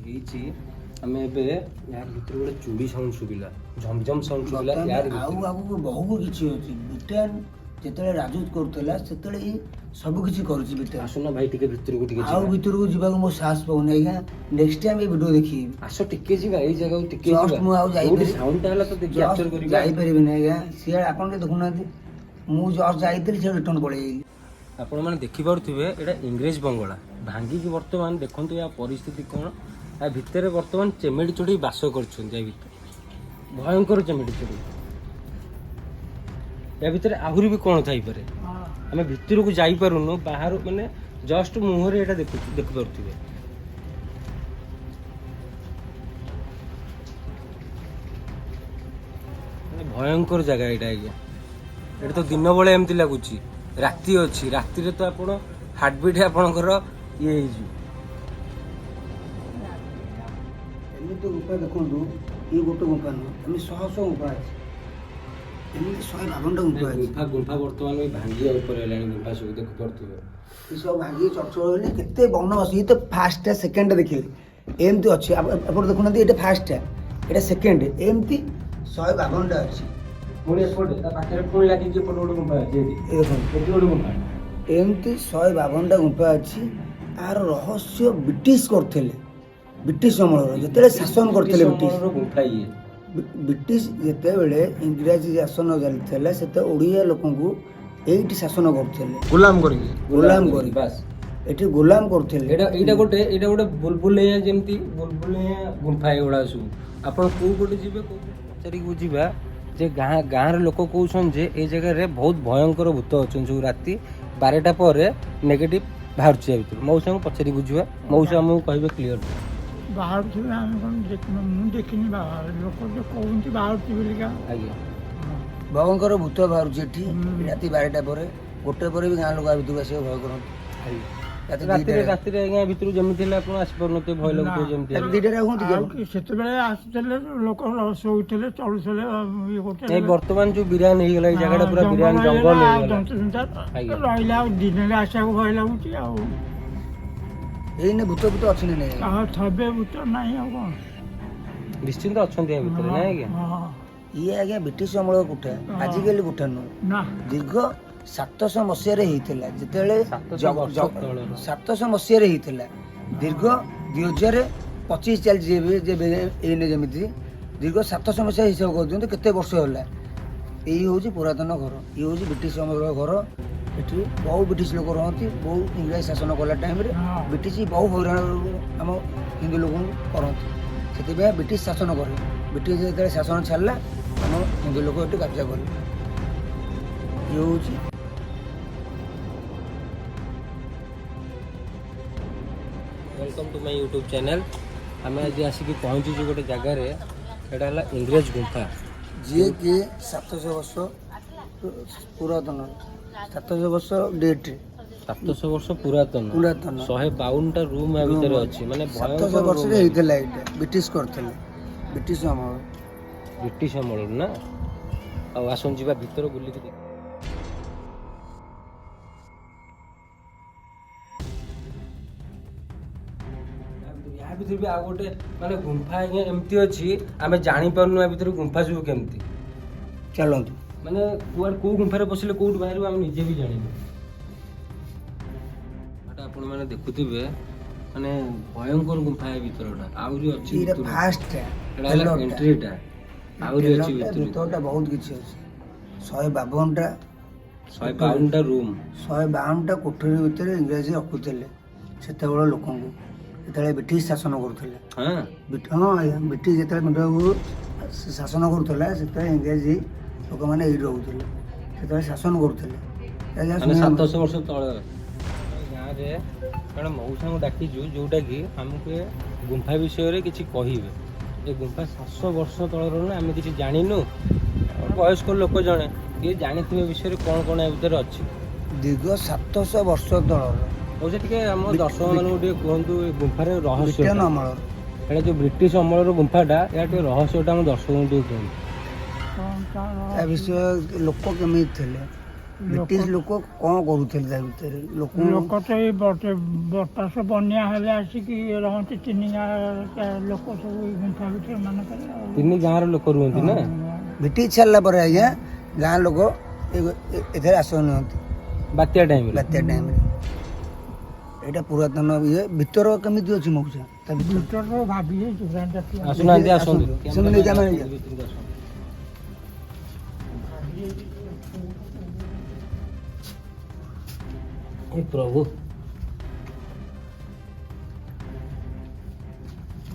ହେଇଛି। ଆମେ ଏବେ ୟାର ଭିତରେ ଗୋଟେ ଚୁଡ଼ି ସାଉଣ୍ଡ ଶୁଭିଲା, ଝମଝମ ସାଉଣ୍ଡ ଶୁଭିଲା ବର୍ତ୍ତମାନ ୟାର ଆଉ ଭିତରେ। ଆଗକୁ ବହୁ କିଛି ଅଛି। ବ୍ରିଟେନ ଯେତେବେଳେ ରାଜୁତ କରୁଥିଲା, ସେତେବେଳେ ହିଁ ସବୁ କିଛି କରୁଛି ବ୍ରିଟେନ। ଆସୁନ ଭାଇ, ଟିକେ ଭିତରକୁ ଟିକେ ଆଉ ଯିବା। ଭିତରକୁ ଯିବାକୁ ମୋ ସାହସ ପାଉନି ଆଜ୍ଞା। ନେକ୍ସଟ ଟାଇମ୍ ଏ ଭିଡ଼ିଓ ଦେଖିବି। ଆସ, ଟିକେ ଯିବା, ଏଇ ଜାଗାକୁ ଟିକେ Just ଯିବା। ମୁଁ ଆଉ ଯୋଉଠି ଯାଇପାରିବି- ସାଉଣ୍ଡଟା ହେଲା ତ ଦେଖି କ୍ୟାପଚର କରିବା। ଯାଇପାରିବିନି ଆଜ୍ଞା। ସିଆଡ଼େ ଆପଣ ଟିକେ ଦେଖୁନାହାନ୍ତି। ମୁଁ ଜଷ୍ଟ ଯାଇଥିଲି, ସିଆଡ଼େ ରିଟର୍ନ ପଳେଇ। ଆପଣମାନେ ଦେଖିପାରୁଥିବେ, ଏଇଟା ଇଂରେଜ ବଙ୍ଗଳା ଭାଙ୍ଗିକି ବର୍ତ୍ତମାନ ଦେଖନ୍ତୁ ୟା ପରିସ୍ଥିତି କ'ଣ। ୟା ଭିତରେ ବର୍ତ୍ତମାନ ଚେମେଡ଼ି ଚଢ଼େଇ ବାସ କରୁଛନ୍ତି। ୟା ଭିତରେ ଭୟଙ୍କର ଚେମେଡ଼ି ଚଢ଼େଇ। ୟା ଭିତରେ ଆହୁରି ବି କ'ଣ ଥାଇପାରେ, ଆମେ ଭିତରକୁ ଯାଇପାରୁନୁ। ବାହାରୁ ମାନେ ଜଷ୍ଟ ମୁହଁରେ ଏଇଟା ଦେଖୁଛୁ, ଦେଖିପାରୁଥିବେ। ମାନେ ଭୟଙ୍କର ଜାଗା ଏଇଟା ଆଜ୍ଞା। ଏଇଟା ତ ଦିନ ବେଳେ ଏମିତି ଲାଗୁଛି, ରାତି ଅଛି, ରାତିରେ ତ ଆପଣ ହାର୍ଟବିଟ୍ ଆପଣଙ୍କର ଇଏ ହେଇଯିବ। ଏମିତି ଗୁମ୍ଫା ଦେଖନ୍ତୁ, ଇଏ ଗୋଟେ ଗୁମ୍ଫା ନୁହଁ, ଏମିତି ଶହ ଶହ ଗୁମ୍ଫା ଅଛି। ଏମିତି 152ଟା ଗୁମ୍ଫା ଅଛି। ଗୁମ୍ଫା ବର୍ତ୍ତମାନ ବି ଭାଙ୍ଗିବା ଉପରେ ହେଲାଣି। ଗୁମ୍ଫା ସବୁ ଦେଖିପାରୁଥିବେ। ଏ ସବୁ ଭାଙ୍ଗିକି ଚଡ଼ଚଡ଼ ହେଲେ କେତେ ବନବାସ। ଇଏ ତ ଫାର୍ଷ୍ଟଟା, ସେକେଣ୍ଡଟା ଦେଖିଲେ ଏମିତି ଅଛି। ଆପଣ ଦେଖୁନାହାନ୍ତି, ଏଇଟା ଫାର୍ଷ୍ଟଟା, ଏଇଟା ସେକେଣ୍ଡ, ଏମିତି 152ଟା ଅଛି। ପୁଣି ଏପଟେ ତା ପାଖରେ ପୁଣି ଲାଗିକି ଏପଟେ ଗୋଟେ ଗୁମ୍ଫା ଅଛି ଏଇଠି। ଏ ଦେଖନ୍ତୁ। ଏଠି ଗୋଟେ ଗୁମ୍ଫା। ଏମିତି 152ଟା ଗୁମ୍ଫା ଅଛି। ଆର ରହସ୍ୟ ବ୍ରିଟିଶ କରୁଥିଲେ, ବ୍ରିଟିଶ ଅମଳର ଯେତେବେଳେ ଶାସନ କରୁଥିଲେ ବ୍ରିଟିଶ। ଅମଳର ଗୁମ୍ଫା ଇଏ। ବ୍ରିଟିଶ ଯେତେବେଳେ ଇଂରାଜୀ ଶାସନ ଚାଲିଥିଲା, ସେତେବେଳେ ଓଡ଼ିଆ ଲୋକଙ୍କୁ ଏଇଠି ଶାସନ କରୁଥିଲେ। ଗୁଲାମ କରିକି। ଗୋଲାମ କରି। ବାସ୍। ଏଠି ଗୋଲାମ କରୁଥିଲେ। ଏଇଟା ଗୋଟେ ବୁଲବୁଲିଆ, ଯେମିତି ବୁଲବୁଲିଆ ଗୁମ୍ଫା ଏଗୁଡ଼ା ସବୁ। ଆପଣ କୋଉ ପଟେ ଯିବେ, କୋଉ ପଟେ ପଚାରିକି ବୁଝିବା ଯେ ଗାଁର ଲୋକ କହୁଛନ୍ତି ଯେ ଏଇ ଜାଗାରେ ବହୁତ ଭୟଙ୍କର ଭୂତ ଅଛନ୍ତି ସବୁ। ରାତି 12ଟା ପରେ ନେଗେଟିଭ ବାହାରୁଛି ୟା ଭିତରୁ। ମଉସାଙ୍କୁ ପଚାରି ବୁଝିବା, ମଉସା ଆମକୁ କହିବେ କ୍ଲିଅର। ବାହାରୁଥିବେ, ଆମେ କ'ଣ ଦେଖିନୁ। ମୁଁ ଦେଖିନି ବାହାର ଲୋକ ତ କହୁନ୍ତି ବାହାରୁଛି ବୋଲିକା। ଆଜ୍ଞା। ଭୟଙ୍କର ଭୂତ ବାହାରୁଛି ଏଠି ରାତି 12ଟା ପରେ, ଗୋଟେ ପରେ ବି ଗାଁ ଲୋକ ଆ ଭିତରକୁ ଆସିବାକୁ ଭୟ କରନ୍ତି। ରାତି ରାତିରେ 2ଟାରେ। ରାତିରେ ଆଜ୍ଞା ଭିତରୁ ଯେମିତି ହେଲେ ଆପଣ ଆସିପାରୁନଥିବେ, ଭୟ ଲାଗୁଥିବ ଯେମିତି ରାତି ହେଲେ। 2ଟାରେ ହୁଅନ୍ତି କି ଆଉ ଆପଣ? କି ସେତେବେଳେ ଆସୁଥିଲେ ଲୋକ, ଶୋଉଥିଲେ, ଚଳୁଥିଲେ, ଇଏ କରୁଥିଲେ। ନାଇଁ, ବର୍ତ୍ତମାନ ଯୋଉ ବିରାନ ହେଇଗଲା ଏଇ ଜାଗାଟା, ପୁରା ବିରାନ ଜଙ୍ଗଲ ଆଉ ହେଇଗଲା। ଜନ୍ତୁ ଜନ୍ତା ଆଜ୍ଞା। ରହିଲା, ଆଉ ଦିନରେ ଆସିବାକୁ ଭୟ ଲାଗୁଛି ଆଉ। ଏଇନେ ଭୂତ ଭୂତ ଅଛି ନା ନାଇଁ? ଆଉ ଥବେ ଭୂତ ନାହିଁ ଆଉ କ'ଣ? ନିଶ୍ଚିନ୍ତ ଅଛନ୍ତି ୟା ଭିତରେ, ନାଇଁ ଆଜ୍ଞା? ହଁ। ଇଏ ଆଜ୍ଞା ବ୍ରିଟିଶ ଅମଳ କୋଠା, ଆଜିକାଲି କୋଠା ନୁହଁ। ନା। ଦୀର୍ଘ 700 ମସିହାରେ ହେଇଥିଲା ଯେତେବେଳେ 700 ବର୍ଷ ତଳର। 700 ମସିହାରେ ହେଇଥିଲା। ଦୀର୍ଘ 2025 ଚାଲିଛି ଏବେ, ଯେବେ ଏଇନେ ଯେମିତି ଦୀର୍ଘ 700 ମସିହା ହିସାବ କରିଦିଅନ୍ତୁ କେତେ ବର୍ଷ ହେଲା। ଏଇ ହେଉଛି ପୁରାତନ ଘର, ଇଏ ହେଉଛି ବ୍ରିଟିଶ ଅମଳର ଘର। ଏଠି ବହୁ ବ୍ରିଟିଶ ଲୋକ ରହନ୍ତି। ବହୁ ଇଂରାଜୀ ଶାସନ କଲା ଟାଇମ୍ରେ ବ୍ରିଟିଶ ବହୁ ହଇରାଣ ଆମ ହିନ୍ଦୁ ଲୋକଙ୍କୁ କରନ୍ତି। ସେଥିପାଇଁ ବ୍ରିଟିଶ ଶାସନ କଲେ। ବ୍ରିଟିଶ ଯେତେବେଳେ ଶାସନ ଛାଡ଼ିଲା, ଆମ ହିନ୍ଦୁ ଲୋକ ଏଠି କବ୍ଜା କଲେ। ଇଏ ହେଉଛି Welcome to my YouTube channel. ଆମେ ଆଜି ଆସିକି ପହଞ୍ଚିଛୁ ଗୋଟେ ଜାଗାରେ, ସେଇଟା ହେଲା ଇଂରେଜ ଗୁମ୍ଫା। ଯିଏକି 700 ବର୍ଷ ପୁରାତନ, 700 ବର୍ଷ ଡେଟ୍। 700 ବର୍ଷ ପୁରାତନ। ପୁରାତନ। 152ଟା ରୁମ୍ ୟା ଭିତରେ ଅଛି, ମାନେ 700 ଭୟଙ୍କର ବର୍ଷରେ room। ହେଇଥିଲା ଏଇଟା, ବ୍ରିଟିଶ କରିଥିଲେ, ବ୍ରିଟିଶ ଅମଳ। ବ୍ରିଟିଶ ଅମଳରୁ ନା? ଆଉ ଆସନ୍ତୁ ଯିବା ଭିତର ବୁଲିକି ଦେଖ। ୟା ଭିତରେ ବି ଆଉ ଗୋଟେ ମାନେ ଗୁମ୍ଫା ଆଜ୍ଞା ଏମିତି ଅଛି, ଆମେ ଜାଣିପାରୁନୁ ୟା ଭିତରେ ଗୁମ୍ଫା ସବୁ କେମିତି। ଚାଲନ୍ତୁ। ମାନେ କୁଆଡ଼େ କୋଉ ଗୁମ୍ଫାରେ ପଶିଲେ କୋଉଠୁ ବାହାରିବ, ଆମେ ନିଜେ ବି ଜାଣିନୁ। ଏଟା ଆପଣମାନେ ଦେଖୁଥିବେ, ମାନେ ଭୟଙ୍କର ଗୁମ୍ଫା ଏ ଭିତରଟା। ଆହୁରି ଅଛି ଏଇଟା ଭିତରକୁ। ଫାଷ୍ଟ। ଏଟା ହେଲା ଏଣ୍ଟ୍ରିଟା, ଆହୁରି ଅଛି ଭିତରକୁ। ଭିତରଟା ବହୁତ କିଛି ଅଛି। 152ଟା। 152ଟା ରୁମ୍। 152ଟା କୋଠରୀ ଭିତରେ ଇଂରାଜୀ ରଖୁଥିଲେ ସେତେବେଳେ ଲୋକଙ୍କୁ, ଯେତେବେଳେ ବ୍ରିଟିଶ ଶାସନ କରୁଥିଲେ। ହଁ ଆଜ୍ଞା, ବ୍ରିଟିଶ ଯେତେବେଳେ ମୁଣ୍ଡକୁ ଶାସନ କରୁଥିଲା, ସେତେବେଳେ ଇଂରାଜୀ ଲୋକମାନେ ଏଇଠି ରହୁଥିଲେ, ସେତେବେଳେ ଶାସନ କରୁଥିଲେ ଆଜ୍ଞା। ମାନେ 700 ବର୍ଷ ତଳେ ଗାଁରେ ଜଣେ ମଉସାଙ୍କୁ ଡାକିଛୁ, ଯୋଉଟାକି ଆମକୁ ଏ ଗୁମ୍ଫା ବିଷୟରେ କିଛି କହିବେ। ଏ ଗୁମ୍ଫା 700 ବର୍ଷ ତଳର ନା, ଆମେ କିଛି ଜାଣିନୁ। ଆଉ ବୟସ୍କ ଲୋକ ଜଣେ କିଏ ଜାଣିଥିବେ ବିଷୟରେ କ'ଣ କ'ଣ ଏ ଭିତରେ ଅଛି। ଦୀର୍ଘ 700 ବର୍ଷ ତଳର। ମଉସା, ଟିକେ ଆମ ଦର୍ଶକ ମାନଙ୍କୁ ଟିକେ କୁହନ୍ତୁ ଏ ଗୁମ୍ଫାର ରହସ୍ୟ। ବ୍ରିଟେନ ଅମଳର। ଏଇଟା ଯୋଉ ବ୍ରିଟିଶ ଅମଳର ଗୁମ୍ଫାଟା, ଏହା ଟିକେ ରହସ୍ୟଟା ଆମ ଦର୍ଶକଙ୍କୁ ଟିକେ କୁହନ୍ତୁ। କ'ଣ ତାର ତା ବିଷୟ ଲୋକ କେମିତି ଥିଲେ। ବ୍ରିଟିଶ ଲୋକ କ'ଣ କରୁଥିଲେ ତା ଭିତରେ ଲୋକ? ଲୋକ ତ ଏଇ ବର୍ଷା ବନ୍ୟା ହେଲେ ଆସିକି ରହନ୍ତି। ତିନି ଗାଁ ଲୋକ ସବୁ ଏଇ ଗୁମ୍ଫା ଭିତରେ ମାନଙ୍କରେ ଆଉ। ତିନି ଗାଁର ଲୋକ ରୁହନ୍ତି ନା? ବ୍ରିଟିଶ ଛାଡ଼ିଲା ପରେ ଆଜ୍ଞା ଗାଁ ଲୋକ ଏଥିରେ ଆଶ୍ରୟ ନିଅନ୍ତି। ବାତ୍ୟା ଟାଇମରେ? ବାତ୍ୟା ଟାଇମରେ। ଏଇଟା ପୁରାତନ ଇଏ। ଭିତର କେମିତି ଅଛି ମଉସା, ତା ଭିତର? ଭିତର ସବୁ ଭାଙ୍ଗି ଯାଇଛି ପୁରା ଦେଖିଲା। ଆସୁନାହାନ୍ତି, ଆସନ୍ତୁ। ଆସନ୍ତୁ। ସେମାନେ କ୍ୟାମେରା ନେଇକି। ଭିତରକୁ ଆସନ୍ତୁ। ଭାଙ୍ଗି ଯାଇଛି। ହେ ପ୍ରଭୁ!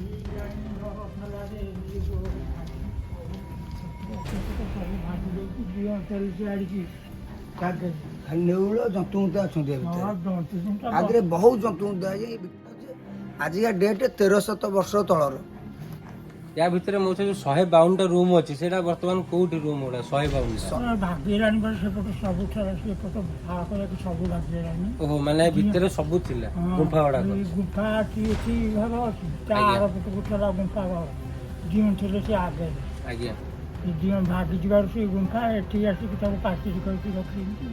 ଏଇ ଲାଇନ୍ ଘର ଥିଲା ଯେ ଇଏ ଯୋଉ ସବୁ ଭାଙ୍ଗି ଯାଇଛି। ଦିଅ ଚାଲିଛି ଆଡ଼ିକି ଖାଲି ନେଉଳ ଜନ୍ତୁ ଜନ୍ତୁ ଅଛନ୍ତି ଏ ଭିତରେ। ହଁ, ଜନ୍ତୁ ଜନ୍ତା। ଆଗରେ ବହୁତ ଜନ୍ତୁ ଜନ୍ତୁ ଆଜ୍ଞା। ଏଇ ଭିତରେ ଆଜିକା ଡେଟ୍ 1300 ବର୍ଷ ତଳର। ୟା ଭିତରେ ମୋ ସେ ଯୋଉ 152ଟା ରୁମ୍ ଅଛି, ସେଇଟା ବର୍ତ୍ତମାନ କୋଉଠି ରୁମ୍ ଗୁଡା 152ଟା? ଭାଙ୍ଗିଗଲାଣି ପରେ ସେପଟ ସବୁ ଥର ସେପଟ ଫାଳ କରିକି ସବୁ ଭାଙ୍ଗିଗଲାଣି। ଓହୋ, ମାନେ ଭିତରେ ସବୁ ଥିଲା ଗୁମ୍ଫା ଗୁଡାକ? ଏଇ ଗୁମ୍ଫା ଅଛି, ଏଠି ଘର ଅଛି, ତା ଆଜ୍ଞା। ଆର ପଟକୁ ଥିଲା ଗୁମ୍ଫା ଘର। ଦିଅଁ ଥିଲେ ସେ ଆଗରେ। ସେ ଦିଅଁ ଭାଙ୍ଗି ଯିବାରୁ ସେ ଗୁମ୍ଫା ଏଠି ଆସିକି ତାକୁ ପାଚେରୀ କରିକି ରଖିଛନ୍ତି।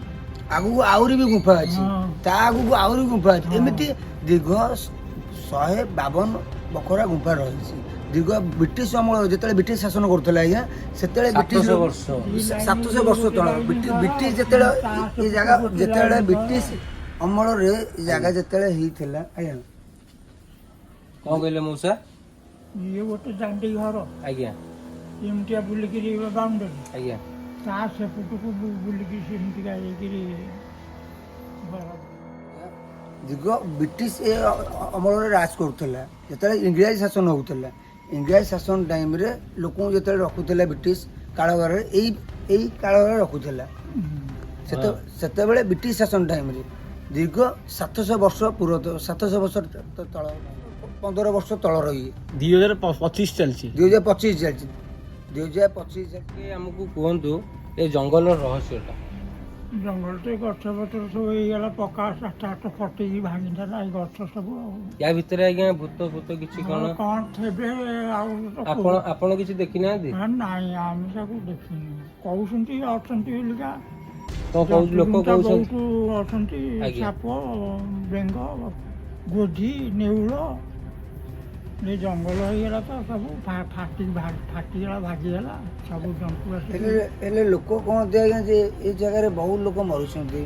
ଆଗକୁ ଆହୁରି ବି ଗୁମ୍ଫା ଅଛି। ତା ଆଗକୁ ଆହୁରି ଗୁମ୍ଫା ଅଛି। ଏମିତି ଦୀର୍ଘ 152 ବଖରା ଗୁମ୍ଫା ରହିଛି। ଦୀର୍ଘ ବ୍ରିଟିଶ ଅମଳ, ଯେତେବେଳେ ବ୍ରିଟିଶ ଶାସନ କରୁଥିଲେ ଆଜ୍ଞା, ସେତେବେଳେ ବ୍ରିଟିଶ 700 ବର୍ଷ। 700 ବର୍ଷ ତଳ ବ୍ରିଟିଶ ଯେତେବେଳେ ଏ ଜାଗା, ଯେତେବେଳେ ବ୍ରିଟିଶ ଅମଳରେ ଏ ଜାଗା ଯେତେବେଳେ ହେଇଥିଲା ଆଜ୍ଞା। କଣ କହିଲେ ମଉସା? ଇଏ ଗୋଟେ ଦାଣ୍ଡି ଘର। ଏମିତିଆ ବୁଲିକିରି ବାଉଣ୍ଡରୀ। ତା ସେପଟକୁ ବୁଲିକି ସେମିତିକା ହେଇକିରି ଘର। ଦୀର୍ଘ ବ୍ରିଟିଶ ଏ ଅମଳରେ ରାଜ କରୁଥିଲା, ଯେତେବେଳେ ଇଂରାଜୀ ଶାସନ ହେଉଥିଲା, ଇଂରାଜୀ ଶାସନ ଟାଇମରେ ଲୋକଙ୍କୁ ଯେତେବେଳେ ରଖୁଥିଲା ବ୍ରିଟିଶ କାରାଗାରରେ, ଏଇ କାରାଗାରରେ ରଖୁଥିଲା। ସେତେବେଳେ ବ୍ରିଟିଶ ଶାସନ ଟାଇମରେ ଦୀର୍ଘ 700 ବର୍ଷ ପୁରାତନ, 700 ବର୍ଷ ତଳ, 15 ବର୍ଷ ତଳର ଇଏ। 2025 ଚାଲିଛି। 2025 ଚାଲିଛି, 2025 ଚାଲିଛି। ଟିକେ ଆମକୁ କୁହନ୍ତୁ ଏ ଜଙ୍ଗଲର ରହସ୍ୟଟା। ଜଙ୍ଗଲ ତ ଏ ଗଛ ପତ୍ର ସବୁ ହେଇଗଲା, ପକା ସାତ ଆଠ ଫଟେଇକି ଭାଙ୍ଗିଦେଲା ଏଇ ଗଛ ସବୁ ଆଉ। ୟା ଭିତରେ ଆଜ୍ଞା ଭୂତ ଫୂତ କିଛି କଣ? ଆଉ କଣ ଥିବେ ଆଉ ତ ଆପଣ କିଛି ଦେଖିନାହାନ୍ତି? ହଁ, ନାଇଁ, ଆମେ ତାକୁ ଦେଖିନୁ। କହୁଛନ୍ତି ଅଛନ୍ତି ବୋଲିକା। କଣ କହୁଛି ଲୋକ ଜନ୍ତୁ କହୁଛନ୍ତି? ବହୁତ ଅଛନ୍ତି। ସାପ, ବେଙ୍ଗ, ଗୋଧି, ନେଉଳ। ଏ ଜଙ୍ଗଲ ହେଇଗଲା ତ ସବୁ ଫାଟିଗଲା, ଭାଙ୍ଗିଗଲା ସବୁ ଜନ୍ତୁ ଆସିକି। ହେଲେ ଲୋକ କହନ୍ତି ଆଜ୍ଞା ଯେ ଏ ଜାଗାରେ ବହୁତ ଲୋକ ମରୁଛନ୍ତି।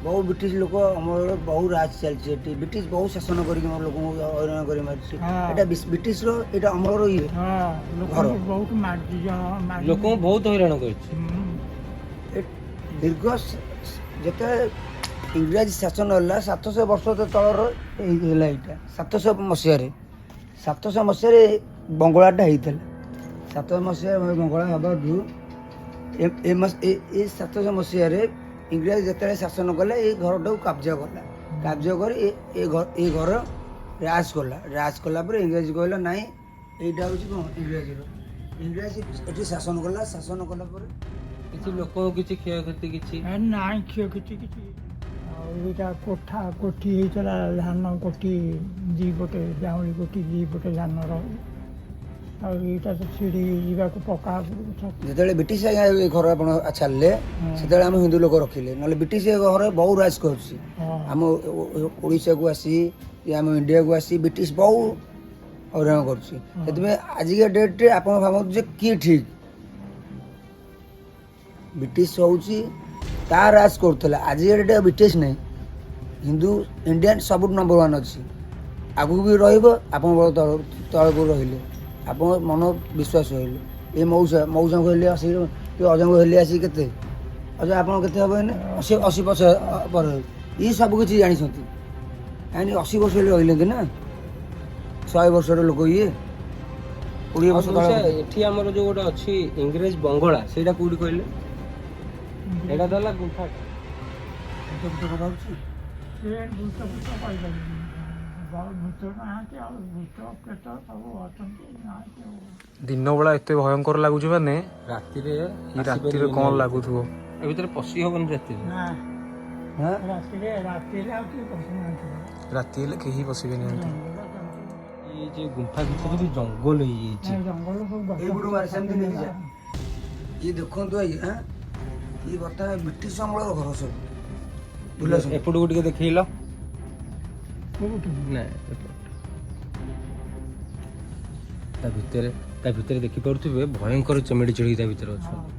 ବହୁ ବ୍ରିଟିଶ ଲୋକ ଅମଳରେ ବହୁ ରାଜ ଚାଲିଛି ଏଠି। ବ୍ରିଟିଶ ବହୁ ଶାସନ କରିକି ଆମ ଲୋକଙ୍କୁ ହଇରାଣ କରି ମାରିଛି। ଏଇଟା ବ୍ରିଟିଶର ଏଇଟା ଅମଳର ଇଏ ଘର। ଲୋକଙ୍କୁ ବହୁତ ମାରିଛି ମାରି ଲୋକଙ୍କୁ ବହୁତ ହଇରାଣ କରିଛି। ଏ ଦୀର୍ଘ ଯେତେବେଳେ ଇଂରାଜୀ ଶାସନ ହେଲା, 700 ବର୍ଷ ତ ତଳର ହେଲା ଏଇଟା। 700 ମସିହାରେ, 700 ମସିହାରେ ବଙ୍ଗଳାଟା ହେଇଥିଲା। 700 ମସିହାରେ ବଙ୍ଗଳା ହେବାଠୁ ଏ 700 ମସିହାରେ ଇଂରାଜୀ ଯେତେବେଳେ ଶାସନ କଲେ, ଏଇ ଘରଟାକୁ କବ୍ଜା କଲା। କବ୍ଜା କରି ଏ ଘର ରାଜ କଲା। ରାଜ କଲା ପରେ ଇଂରାଜୀ କହିଲା ନାଇଁ, ଏଇଟା ହେଉଛି କ'ଣ ଇଂରାଜୀର। ଇଂରାଜୀ ଏଠି ଶାସନ କଲା। ଶାସନ କଲା ପରେ କିଛି ଲୋକଙ୍କୁ କିଛି କ୍ଷୟକ୍ଷତି କିଛି? ନାଇଁ, କ୍ଷୟକ୍ଷତି କିଛି। ଆଉ ଏଇଟା କୋଠା କୋଠି ହେଇଥିଲା, ଧାନ କୋଠି ଦି ପଟେ, ଯାଉଁଳି କୋଠି ଦି ପଟେ ଧାନର। ଆଉ ଏଇଟା ତ ଛିଡ଼ି ଯିବାକୁ ପକା ଉପରକୁ ଛାତି। ଯେତେବେଳେ ବ୍ରିଟିଶ ଆଜ୍ଞା ଏ ଘର ଆପଣ ଛାଡ଼ିଲେ, ସେତେବେଳେ ଆମ ହିନ୍ଦୁ ଲୋକ ରଖିଲେ। ନହେଲେ ବ୍ରିଟିଶ ଏ ଘରେ ବହୁ ରାଜ କରୁଛି। ଆମ ଓଡ଼ିଶାକୁ ଆସି କି ଆମ ଇଣ୍ଡିଆକୁ ଆସି ବ୍ରିଟିଶ ବହୁ ହଇରାଣ କରୁଛି। ସେଥିପାଇଁ ଆଜିକା ଡେଟ୍ରେ ଆପଣ ଭାବନ୍ତୁ ଯେ କିଏ ଠିକ୍। ବ୍ରିଟିଶ ହେଉଛି ତା ରାଜ କରୁଥିଲା। ଆଜିକା ଡେଟ୍ରେ ବ୍ରିଟିଶ ନାହିଁ, ହିନ୍ଦୁ ଇଣ୍ଡିଆନ୍ ସବୁଠୁ ନମ୍ବର ୱାନ୍ ଅଛି, ଆଗକୁ ବି ରହିବ। ଆପଣ ତଳକୁ ରହିଲେ, ଆପଣଙ୍କ ମନ ବିଶ୍ୱାସ ରହିଲେ। ଏ ମଉସା, ମଉସାଙ୍କୁ ହେଲେ 80 କି ଅଜାଙ୍କୁ ହେଲେ ଆସିକି କେତେ, ଅଜା ଆପଣ କେତେ ହେବ ଏଇନେ? 80 ବର୍ଷ ପରେ। ଇଏ ସବୁ କିଛି ଜାଣିଛନ୍ତି କାହିଁକି 80 ବର୍ଷ ହେଲେ ରହିଲେନ୍ତି ନା। 100 ବର୍ଷର ଲୋକ ଇଏ, 20 ଆଉ ବର୍ଷ ତଳେ। ମଉସା, ଏଠି ଆମର ଯୋଉ ଗୋଟେ ଅଛି ଇଂରେଜ ବଙ୍ଗଳା, ସେଇଟା କୋଉଠି କହିଲେ? ଏଇଟା ତ ହେଲା ଗୁମ୍ଫାଟା। ଭୂତ ଫୂତ ବାହାରୁଛି? ସେ ଭୂତ ଫୂତ କହିପାରିବିନି। ଭୂତ ନାହାନ୍ତି। ଆଉ ଭୂତ ପ୍ରେତ ସବୁ ଅଛନ୍ତି, ନାହାନ୍ତି ଆଉ। ଦିନ ବେଳା ଏତେ ଭୟଙ୍କର ଲାଗୁଛି ମାନେ ରାତିରେ ଏଇ ରାତିରେ କଣ ଲାଗୁଥିବ? ଏ ଭିତରେ ପଶି ହବନି ରାତିରେ। ନା। ହଁ। ରାତିରେ ଆଉ କିଏ ପଶୁନାହାନ୍ତି। ରାତି ହେଲେ କେହି ପଶିବେନି ଏମିତି। ଜଙ୍ଗଲ ଜଙ୍ଗଲ। ଏଇ ଯେ ଗୁମ୍ଫା ଭିତରେ ବି ଜଙ୍ଗଲ ହେଇଯାଇଛି। ନାଇଁ, ଜଙ୍ଗଲ ସବୁ ଗଛ ଏଇପଟୁ ମାରେ, ସେମିତି ନେଇକି ଯା। ଇଏ ଦେଖନ୍ତୁ ଆଜ୍ଞା, ଇଏ ବର୍ତ୍ତମାନ ବ୍ରିଟିଶ ଅମଳର ଘର ସବୁ ବୁଲା ସବୁ। ଏପଟକୁ ଟିକେ ଦେଖେଇଲ। କୋଉଠି? ନା, ଏପଟ। ତା ଭିତରେ ଦେଖିପାରୁଥିବେ, ଭୟଙ୍କର ଚିମିଡ଼ି ଚଢ଼େଇ ତା ଭିତରେ ଅଛନ୍ତି।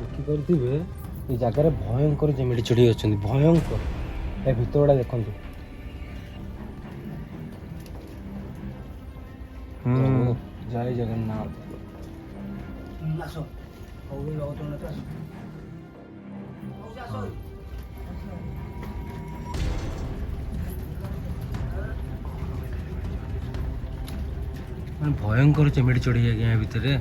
ଦେଖିପାରୁଥିବେ, ଏ ଜାଗାରେ ଭୟଙ୍କର ଚିମିଡ଼ି ଚଢ଼େଇ ଅଛନ୍ତି, ଭୟଙ୍କର। ତା ଭିତରଟା ଦେଖନ୍ତୁ। ପ୍ରଭୁ, ଜୟ ଜଗନ୍ନାଥ। ଆସ, ହଉ, ଜଗନ୍ନାଥ, ଆସ। ହଉ, ଆସ। ମାନେ ଭୟଙ୍କର ଚିମିଡ଼ି ଚଢ଼େଇ ଆଜ୍ଞା ୟା ଭିତରେ।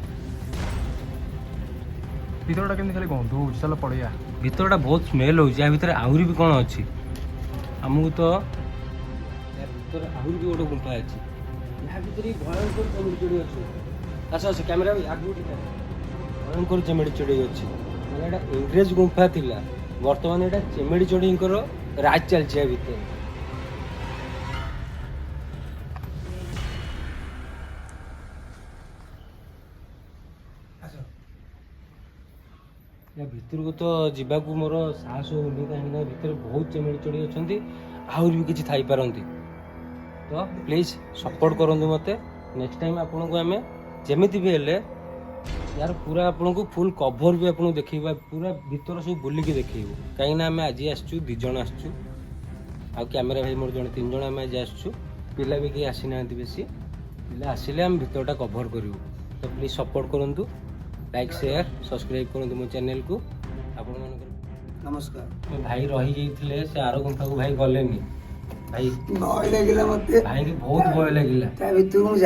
ଭିତରଟା କେମିତି ଖାଲି ଗନ୍ଧ ହଉଛି, ଚାଲ ପଳେଇବା। ଭିତରଟା ବହୁତ ସ୍ମେଲ୍ ହେଉଛି। ୟା ଭିତରେ ଆହୁରି ବି କ'ଣ ଅଛି ଆମକୁ ତ? ୟା ଭିତରେ ଆହୁରି ବି ଗୋଟେ ଗୁମ୍ଫା ଅଛି। ୟା ଭିତରେ ବି ଭୟଙ୍କର ଚିମିଡ଼ି ଚଢ଼େଇ ଅଛି। ଆସ, ଆସ, କ୍ୟାମେରା ବି ଆଗକୁ ଟିକେ ଆସ। ଭୟଙ୍କର ଚିମିଡ଼ି ଚଢ଼େଇ ଅଛି। ମାନେ ଏଇଟା ଇଂରେଜ ଗୁମ୍ଫା ଥିଲା, ବର୍ତ୍ତମାନ ଏଇଟା ଚିମିଡ଼ି ଚଢ଼େଇଙ୍କର ରାଜ ଚାଲିଛି ୟା ଭିତରେ। ଆସ। ୟା ଭିତରକୁ ତ ଯିବାକୁ ମୋର ସାହସ ହଉନି, କାହିଁକି ନା ଭିତରେ ବହୁତ ଚିମିଡ଼ି ଚଢ଼େଇ ଅଛନ୍ତି, ଆହୁରି ବି କିଛି ଥାଇପାରନ୍ତି। ତ ପ୍ଲିଜ୍ ସପୋର୍ଟ କରନ୍ତୁ ମୋତେ। ନେକ୍ସଟ ଟାଇମ୍ ଆପଣଙ୍କୁ ଆମେ ଯେମିତି ବି ହେଲେ ୟାର ପୁରା ଆପଣଙ୍କୁ ଫୁଲ୍ କଭର୍ ବି ଆପଣଙ୍କୁ ଦେଖେଇବା, ପୁରା ଭିତର ସବୁ ବୁଲିକି ଦେଖେଇବୁ। କାହିଁକିନା ଆମେ ଆଜି ଆସିଛୁ, ଦୁଇ ଜଣ ଆସିଛୁ, ଆଉ କ୍ୟାମେରା ଭାଇ ମୋର ଜଣେ, ତିନି ଜଣ ଆମେ ଆଜି ଆସିଛୁ। ପିଲା ବି କେହି ଆସିନାହାନ୍ତି ବେଶୀ। ପିଲା ଆସିଲେ ଆମେ ଭିତରଟା କଭର୍ କରିବୁ। ତ ପ୍ଲିଜ୍ ସପୋର୍ଟ କରନ୍ତୁ, ଲାଇକ୍, ସେୟାର, ସବସ୍କ୍ରାଇବ୍ କରନ୍ତୁ ମୋ ଚ୍ୟାନେଲକୁ। ଆପଣମାନଙ୍କର ନମସ୍କାର। ମୋ ଭାଇ ରହିଯାଇଥିଲେ, ସେ ଆର ଗୁମ୍ଫାକୁ ଭାଇ ଗଲେନି ଭାଇ। ଭୟ ଲାଗିଲା ମତେ। ଭାଇକି ବହୁତ ଭୟ ଲାଗିଲା। ତା ଭିତରକୁ ମୁଁ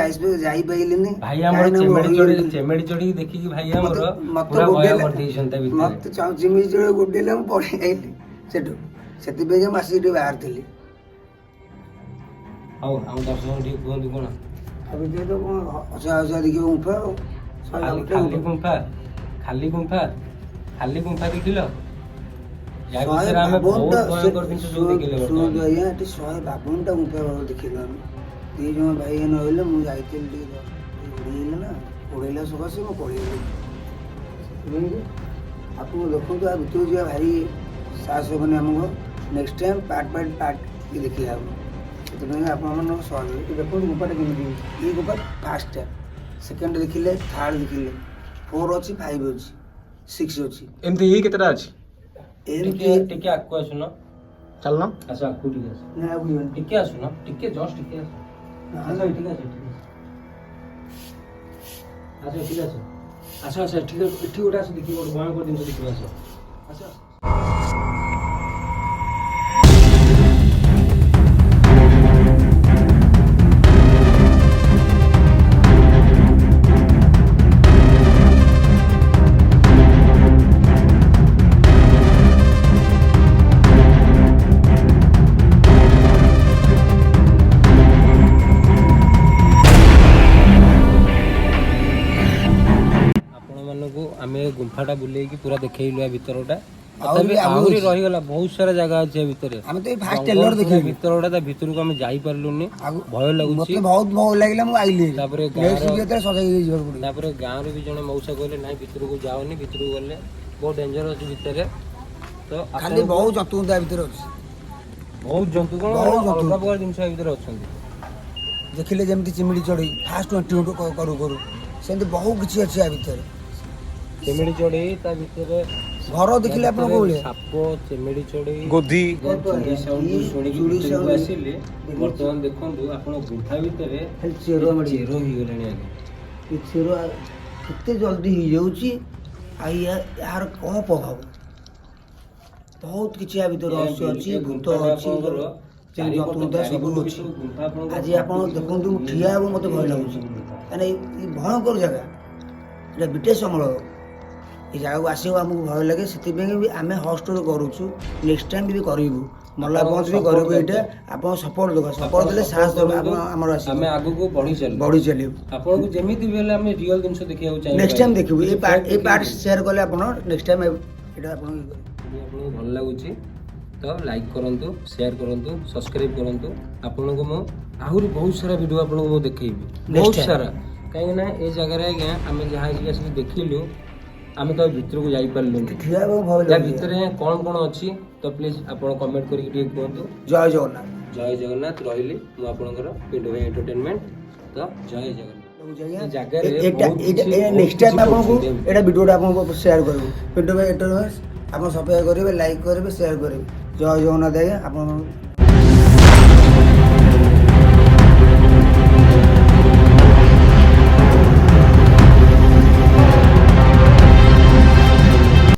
ଯାଇପାରିଲିନି। ଭାଇ ଆମର କାହିଁକିନା ମୁଁ ଚେମେଡ଼ି ଚଢ଼େଇ ରହିଗଲି। ଚେମେଡ଼ି ଚଢ଼େଇକି ଦେଖିକି ଭାଇ ଆମର ମତେ ପୁରା ଭୟ ଗୋଡେଇଲା। କରିଦେଇଛନ୍ତି ତା ଭିତରେ। ମତେ ଚିମିଡ଼ି ଚଢ଼େଇ ଗୋଡେଇଲା, ମୁଁ ପଳେଇ ଆଇଲି ସେଠୁ। ସେଥିପାଇଁ ମୁଁ ଆସିକି ଟିକେ ବାହାରିଥିଲି। ହଉ, ଆମ ଦର୍ଶକଙ୍କୁ ଟିକେ କୁହନ୍ତୁ କ'ଣ? ତା ଭିତରେ ତ କ'ଣ ଅସହା ଅସହା ଦେଖିବ ଗୁମ୍ଫା ଆଉ ଶହେ ଖାଲି ଗୋଟେ ଖାଲି ଗୁମ୍ଫା। ଗୁମ୍ଫା, ଖାଲି ଗୁମ୍ଫା, ଖାଲି ଗୁମ୍ଫା ଦେଖିଲ। ୟା ଶହେ ଭିତରେ ଆମେ ବହୁତ ବାବନଟା ଭୟଙ୍କର ଜିନିଷ ସବୁ ଦେଖିଲେ ଶୁଣନ୍ତୁ ବର୍ତ୍ତମାନ। ଆଜ୍ଞା, ଏଠି 152ଟା ଗୁମ୍ଫା ଦେଖିଲୁ ଆମେ। ଦି ଜଣ ଭାଇ ରହିଲେ, ମୁଁ ଯାଇଥିଲି ଟିକେ ଉଡ଼େଇଲେ ନା, ଉଡ଼େଇଲା ସକାଶେ ମୁଁ ପଳେଇଲି। ସେଥିପାଇଁ ଆପଣ ଦେଖନ୍ତୁ, ଆ ଭିତରକୁ ଯିବା ଭାରି ସାହସ ହେବନି ଆମକୁ। Next time part part part ଦେଖିବା ହେବ। ସେଥିପାଇଁ ଆପଣମାନଙ୍କ ସହଜ। ଏଠି ଦେଖନ୍ତୁ ଗୁମ୍ଫାଟା କେମିତି ହେଇଛି। ଏଇ ଗୁମ୍ଫା ଫାର୍ଷ୍ଟଟା, ସେକେଣ୍ଡ ଦେଖିଲେ, ଥାର୍ଡ଼ ଦେଖିଲେ, ଫୋର୍ ଅଛି, ଫାଇଭ୍ ଅଛି, ସିକ୍ସ ଅଛି। ଏମିତି ହେଇ କେତେଟା ଅଛି? ଏମିତି ଟିକେ ଟିକେ ଆଗକୁ ଆସୁନ। ଚାଲୁନ। ଆସ, ଆଗକୁ ଟିକେ ଆସ। ନା, ଆଉ ଯିବନି। ଟିକେ ଆସୁନ, ଟିକେ, ଜଷ୍ଟ ଟିକେ ଆସ। ଆସ, ଏଠିକି ଆସ, ଏଠିକି ଆସ। ଆସ, ଏଠିକି ଆସ। ଆସ, ଆସ, ଏଠିକି, ଏଠି ଗୋଟେ ଆସ, ଦେଖିବ, ଗୋଟେ ଭୟଙ୍କର ଜିନିଷ ଦେଖିବ। ଆସ, ଆସ, ଆସ। ଆପଣମାନଙ୍କୁ ଆମେ ଗୁମ୍ଫାଟା ବୁଲେଇକି ପୁରା ଦେଖେଇଲୁ ୟା ଭିତରଟା। ଆହୁରି ତଥାପି ବି ଆଗକୁ ଆହୁରି ଅଛି। ରହିଗଲା, ବହୁତ ସାରା ଜାଗା ଅଛି ୟା ଭିତରେ। ଆମେ ତ ଏଇ ଫାଷ୍ଟ ଜଙ୍ଗଲ ଟେଲର ପୁରା ଦେଖିଲୁ। ଭିତରଟା, ତା ଭିତରକୁ ଆମେ ଯାଇପାରିଲୁନି, ଭୟ ଲାଗୁଛି। ମତେ ବହୁତ ଭୟ ଲାଗିଲା, ମୁଁ ଆଇଲି। ତାପରେ ନେକ୍ସଟ ଗାଁର ଯେତେବେଳେ ସଜାଇ ଯିବାକୁ ପଡ଼ିବ। ତାପରେ ଗାଁରୁ ବି ଜଣେ ମଉସା କହିଲେ, ନାଇଁ, ଭିତରକୁ ଯାଅନି, ଭିତରକୁ ଗଲେ ବହୁତ ଡେଞ୍ଜର ଅଛି ଭିତରେ। ତ ଖାଲି ଆପଣଙ୍କୁ ବହୁତ ଜନ୍ତୁ ତା ଭିତରେ ଅଛି। ବହୁତ ଜନ୍ତୁ କ'ଣ ବହୁତ ଜନ୍ତୁ। ଅଲଗା ପ୍ରକାର ଜିନିଷ ୟା ଭିତରେ ଅଛନ୍ତି। ଦେଖିଲେ ଯେମିତି ଚିମିଡ଼ି ଚଢ଼େଇ ଫାଷ୍ଟ ଏଣ୍ଟ୍ରି କରୁ କରୁ, ସେମିତି ବହୁତ କିଛି ଅଛି ୟା ଭିତରେ। ଚିମିଡ଼ି ଚଢ଼େଇ ତା ଭିତରେ। ଘର ଦେଖିଲେ ଆପଣ କୋଉ ଭଳିଆ। ସାପ, ଚିମିଡ଼ି ଚଢ଼େଇ, ଗୋଧି। ଚୁଡ଼ି ସାଉଣ୍ଡ ଶୁଣିକି ଚୁଡ଼ି ଭିତରକୁ ସାଉଣ୍ଡ ଆସିଲେ। ବର୍ତ୍ତମାନ ଦେଖନ୍ତୁ ଆପଣ, ଗୁମ୍ଫା ଭିତରେ ଖାଲି ଚେର ମାଡ଼ି ଚେର ହେଇଗଲାଣି ଆଜ୍ଞା। ଏ ଚେର କେତେ ଜଲ୍ଦି ହେଇଯାଉଛି, ଆଉ ଏହାର କ'ଣ ପ୍ରଭାବ? ବହୁତ କିଛି ୟା ଭିତରେ ରହସ୍ୟ ଅଛି, ଏ ଭୂତ ଗୁମ୍ଫାଟା ଅଛି, ଆପଣଙ୍କର ଜନ୍ତୁ ଚାରିପଟ ସବୁ ବି ଅଛି। ସବୁ ଗୁମ୍ଫା ଆପଣଙ୍କର ଆଜି ଆପଣ ଦେଖନ୍ତୁ, ମୁଁ ଠିଆ ହେବ ମୋତେ ଭୟ ଲାଗୁଛି, କାହିଁକିନା ଏଇ ଭୟଙ୍କର ଜାଗା। ଏଇଟା ବ୍ରିଟିଶ ଅମଳର। ଏ ଜାଗାକୁ ଆସିବାକୁ ଆମକୁ ଭୟ ଲାଗେ। ସେଥିପାଇଁ ବି ଆମେ ହଷ୍ଟେଲ କରୁଛୁ, ନେକ୍ସଟ ଟାଇମ୍ ବି କରିବୁ, ମଲା ଆପଣଙ୍କ ପର୍ଯ୍ୟନ୍ତ ବି support କରିବୁ। ଏଇଟା ଦରକାର। ଆପଣ ସପୋର୍ଟ ଦରକାର। ସପୋର୍ଟ ଦେଲେ ସାହସ ଦେବେ ଆପଣ ଆମର ଆସିବ। ଆମେ ଆଗକୁ ବଢି ଚାଲିବୁ। ବଢ଼ି ଚାଲିବୁ। ଆପଣଙ୍କୁ ଯେମିତି ବି ହେଲେ ଆମେ ରିଅଲ ଜିନିଷ ଦେଖିବାକୁ ଚାହିଁବୁ। ନେକ୍ସଟ ଟାଇମ୍ ଦେଖିବୁ। ଏଇ ପାର୍ଟ ସେୟାର କଲେ ଆପଣ ନେକ୍ସଟ ଟାଇମ୍ ଏଇଟା ଆପଣ ଇଏ କରିବେ। ଯଦି ଆପଣଙ୍କୁ ଭଲ ଲାଗୁଛି ତ ଲାଇକ୍ କରନ୍ତୁ, ସେୟାର କରନ୍ତୁ, ସବସ୍କ୍ରାଇବ୍ କରନ୍ତୁ। ଆପଣଙ୍କୁ ମୁଁ ଆହୁରି ବହୁତ ସାରା ଭିଡ଼ିଓ ଆପଣଙ୍କୁ ମୁଁ ଦେଖେଇବି। Next ବହୁତ time. ସାରା, କାହିଁକି ନା ଏ ଜାଗାରେ ଆଜ୍ଞା ଆମେ ଯାହା ଆଜିକି ଆସିକି ଦେଖିଲୁ ଆମେ ତ ଭିତରକୁ ଯାଇପାରିଲୁନି। ଠିଆ ହେବାକୁ ଭୟ ୟା ଲାଗୁଛି। ଭିତରେ କ'ଣ କ'ଣ ଅଛି ତ ପ୍ଲିଜ୍ ଆପଣ କମେଣ୍ଟ କରିକି ଟିକେ କୁହନ୍ତୁ। ଜୟ ଜଗନ୍ନାଥ। ଜୟ ଜଗନ୍ନାଥ। ରହିଲି ମୁଁ ଆପଣଙ୍କର ପିଣ୍ଟୁ ଭାଇ ଏଣ୍ଟରଟେନମେଣ୍ଟ। ତ ଜୟ ଜଗନ୍ନାଥ। ରହୁଛି ଆଜ୍ଞା। ଏ ଜାଗାରେ ଏଇଟା ବହୁତ ଏଇଟା କିଛି- ବହୁତ ନେକ୍ସଟ ଟାଇମ୍ କିଛି ଆପଣଙ୍କୁ କରୁଛନ୍ତି ଏମିତି। ଏଇଟା ଭିଡ଼ିଓଟା ଆପଣଙ୍କୁ ସେୟାର କରିବୁ। ପିଣ୍ଟୁ ଭାଇ ଏଣ୍ଟରଟେନମେଣ୍ଟ, ଆପଣ ସବସ୍କ୍ରାଇବ୍ କରିବେ, ଲାଇକ୍ କରିବେ, ସେୟାର କରିବେ। ଜୟ ଜଗନ୍ନାଥ ଆଜ୍ଞା ଆପଣ।